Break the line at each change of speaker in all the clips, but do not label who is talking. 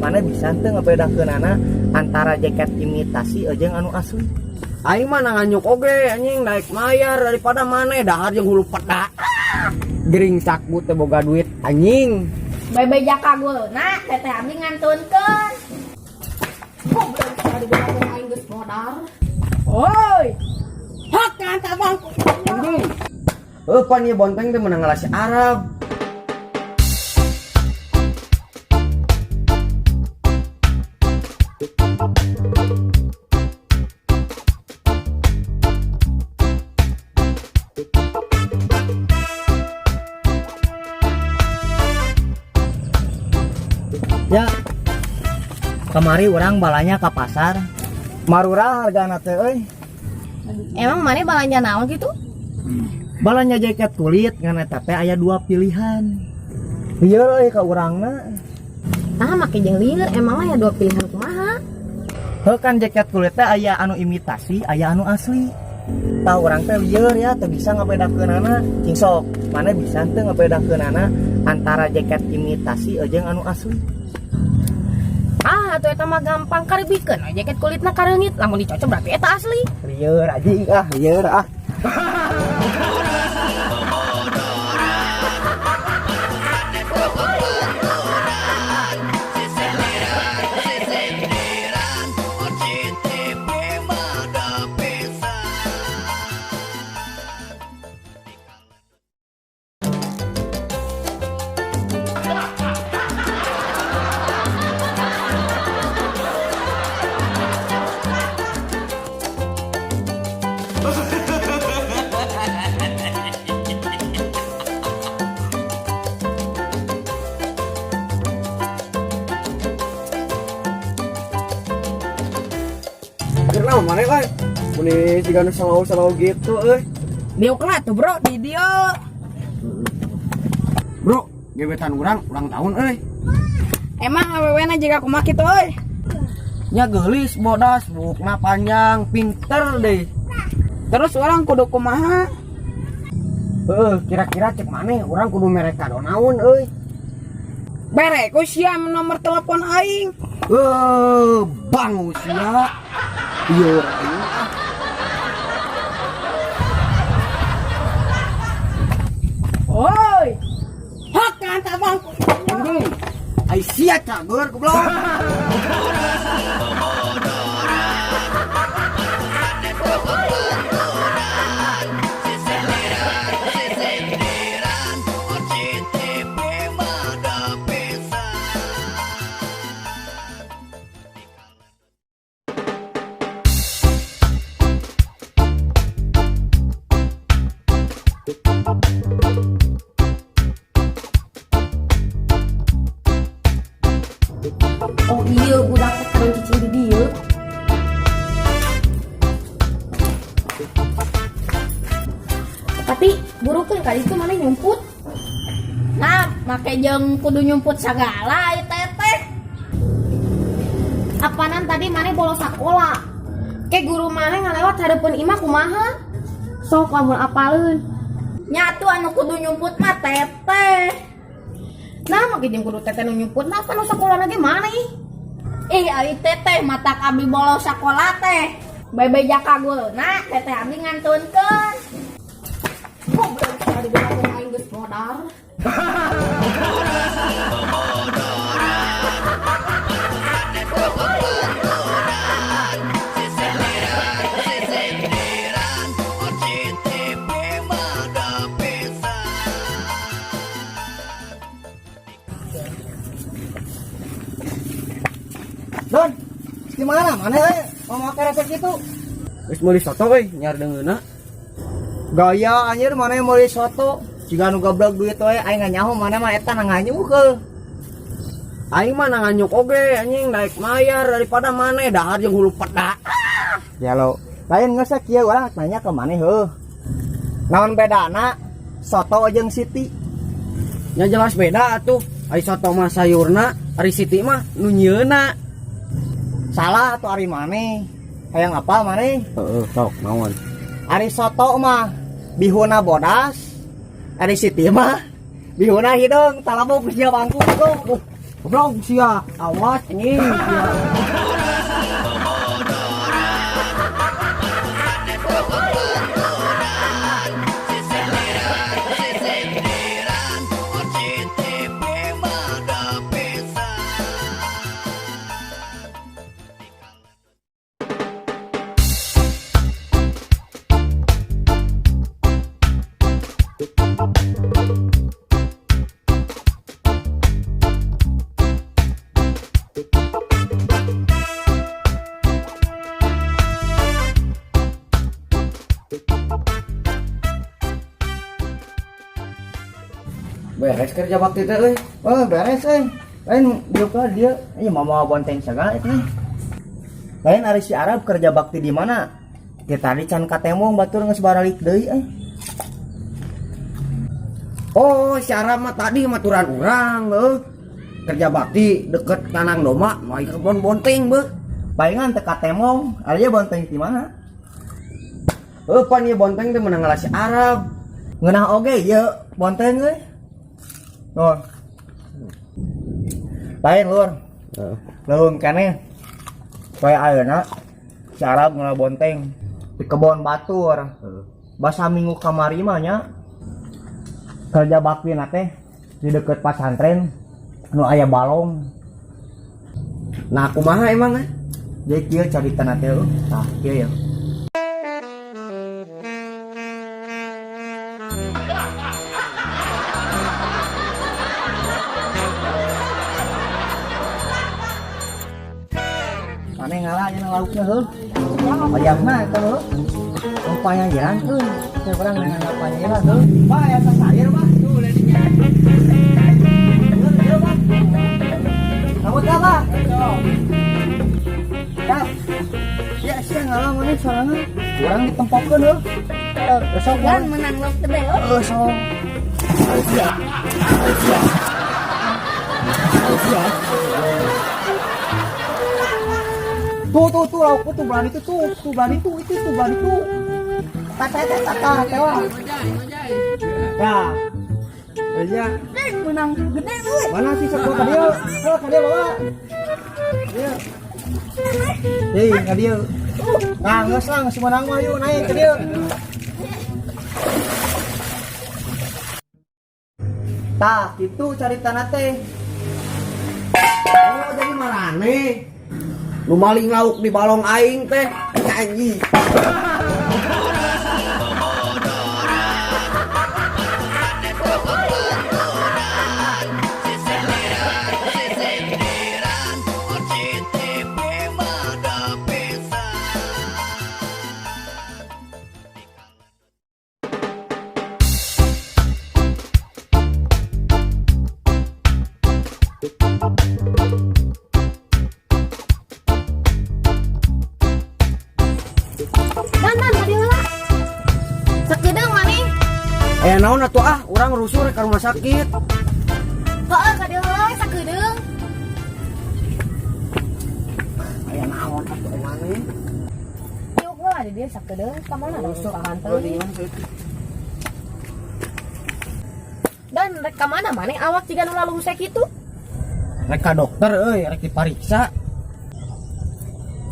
Maneh bisa teu ngabedakeunana antara jaket imitasi jeung anu asli?
Aing mah nganyuk oge anjing, naik mayar daripada maneh dahar jeung hulu peda. Gering sakbu teh boga duit anjing.
Bebe jaka guluna teteh abdi ngantunkeun. Goblok sekali gua aing geus modar. Oi. Hak nganta bangku.
Anjing. Heuh pan ieu bonteng teh meunang ngalah si Arab.
Ya. Kamari urang balanya ke pasar. Marurah hargana teh euy.
Emang maneh balanja naon gitu?
Balanja jaket kulit ngan eta teh aya dua pilihan. Lieur euy ka urangna.
Tah make jeung lieur, emang lah ya dua pilihan kumaha?
Heuh kan jaket kulit teh aya anu imitasi, aya anu asli. Tah urang teh lieur ya, teu bisa ngabedakeunana. Cing sok, maneh bisa teu ngabedakeunana antara jaket imitasi jeung anu asli?
Ah, atuh eta mah gampang, karibikeun we jaket kulitna kareungit, lamun dicocok berarti eta asli.
Lieur anjing ah, lieur ah.
Keur naon maneh euy? Meni siga nu salau-salau gitu euy.
Diuk lah tuh bro di dieu.
Bro, gebetan urang ulang tahun euy.
Emang awewena jiga kumaha kitu euy?
Nya geulis bodas, bukna panjang, pinter deh.
Terus urang kudu kumaha?
Heeh, kira-kira cek maneh urang kudu mere kado naon euy?
Bere ku sia nomor telepon aing.
Bang usia. Iya, anjing ah.
Oi. Hak nganta bangku.
Anjing. Ai sia cager goblok.
Oh iya, budak teh karon cicing di dieu. Tapi burukeun ka ditu maneh nyumput.
Nah, make jeung kudu nyumput sagala ieu teteh.
Apanan tadi maneh bolos sakola? Ke guru maneh ngalewat hareupeun imah kumaha? Sok lamun apaleun.
Nya atuh anu kudu nyumput mah teteh.
Nah, make jeung kudu teteh nu nyumput, nah pan nu sakolana ge maneh ih.
Ih, ari teteh matak abdi bolos sakola teh. Bebe jaka guluna teteh abdi ngantunkeun.
Goblok sekali gua aing geus modar.
Don, di mana maneh euy? Mau make resep kitu?
Geus meuli soto euy, nyar deungeunna.
Gaya anjir maneh meuli soto. Jiga nu goblok duit we aing nganyaho maneh mah eta nganyukeun.
Aing mah nganyuk oge anjing naik mayar daripada maneh dahar jeung hulu peda.
Ya lo, lain geus kieu urang nanya ke maneh heuh. Naon bedana soto jeung Siti?
Nya jelas beda atuh. Ari soto mah sayurna, ari Siti mah nu nyieunna.
Salah atuh ari maneh. Hayang apa maneh?
Heeh, sok naon?
Ari soto mah bihuna bodas, ari Siti mah bihuna hideung, talabuk sia bangku.
Goblok sia, awas anjing. Sia. Beres kerja bakti teh euy.
Oh, beres euy. Lain dia ka dia, ieu mah bonteng segala itu. Lain ari si Arab kerja bakti di mana? Ti tadi can katembong batur geus baralik deui euy.
Oh, si Arab mah tadi maturan urang heuh. Kerja bakti deket Tanang Doma, mau ke kebon bonteng beuh.
Palingan teu katembong, ari bonteng di mana?
Heuh, pan ieu bonteng teh meunang ngalah si Arab.
Ngeunah oge ieu bonteng euy. Nuh. Lain lur.
Heeh.
Leuweung keneh. Poe ayeuna si Arab ngala bonteng di kebon batur.
Heeh.
Basa minggu kamari mah nya kerja bakti na teh di deket pasantren nu aya balong.
Nah, kumaha emang eh?
Jadi kieu caritana teh euy. Tah kieu ya. Maneh ngalah nya laukna heuh. Ayamna eta heuh. Oh panyayeran euy. Teh urang nganggap panyayeran heuh. Bah aya sasayur bah. Tuh leutiknya. Heuh, bah. Kamu teh bah. Ya. Ya sia ngalah maneh sorangan. Urang ditempokeun heuh. Besok
Dan menang lauk teh heuh.
Heuh sok. Tuh tuh tuh lauk tuh belan itu tuh, tuh belan itu tuh belan itu. Tata tata tata tewa. Ya. Iya.
Menang gede euy.
Mana sih sok ka dieu? Heuh ka dieu bawa. Dieu. Hei, ka dieu. Nah, geus lah geus menang mah yuk naik ka dieu. Tah, kitu caritana teh.
Oh, jadi marane. Nu maling lauk di balong aing teh anjing.
Dan dan tadi heula. Sakedeung maneh.
Eh naon atuh ah, urang rusuh rek ka rumah sakit.
Heeh, ka dieu heula we sakedeung.
Aya naon atuh maneh?
Yuk heula di dieu sakedeung ka mana da usahaan teuing. Dan rek ka mana maneh awak jiga nu lalungsek kitu?
Rek ka dokter euy, rek dipariksa.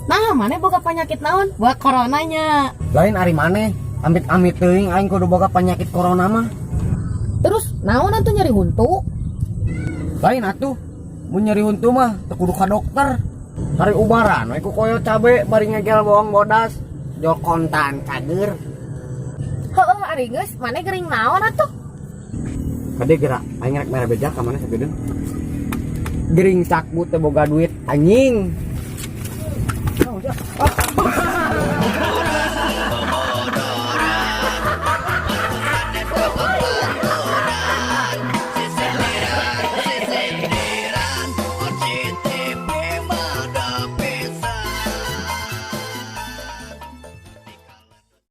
Nah, maneh boga penyakit naon? Buat coronanya.
Lain ari maneh, amit-amit teuing aing kudu boga penyakit corona mah.
Terus naon atuh nyeri huntu?
Lain atuh, mun nyeri huntu mah teu kudu ka dokter. Hari ubaran we ku koyo cabe bari ngegel bawang bodas, jol kontan cager.
Heeh, ari geus maneh gering naon atuh?
Kade gerak, aing rek mere beja ka mana sagedeung. Gering sakbu teh boga duit anjing.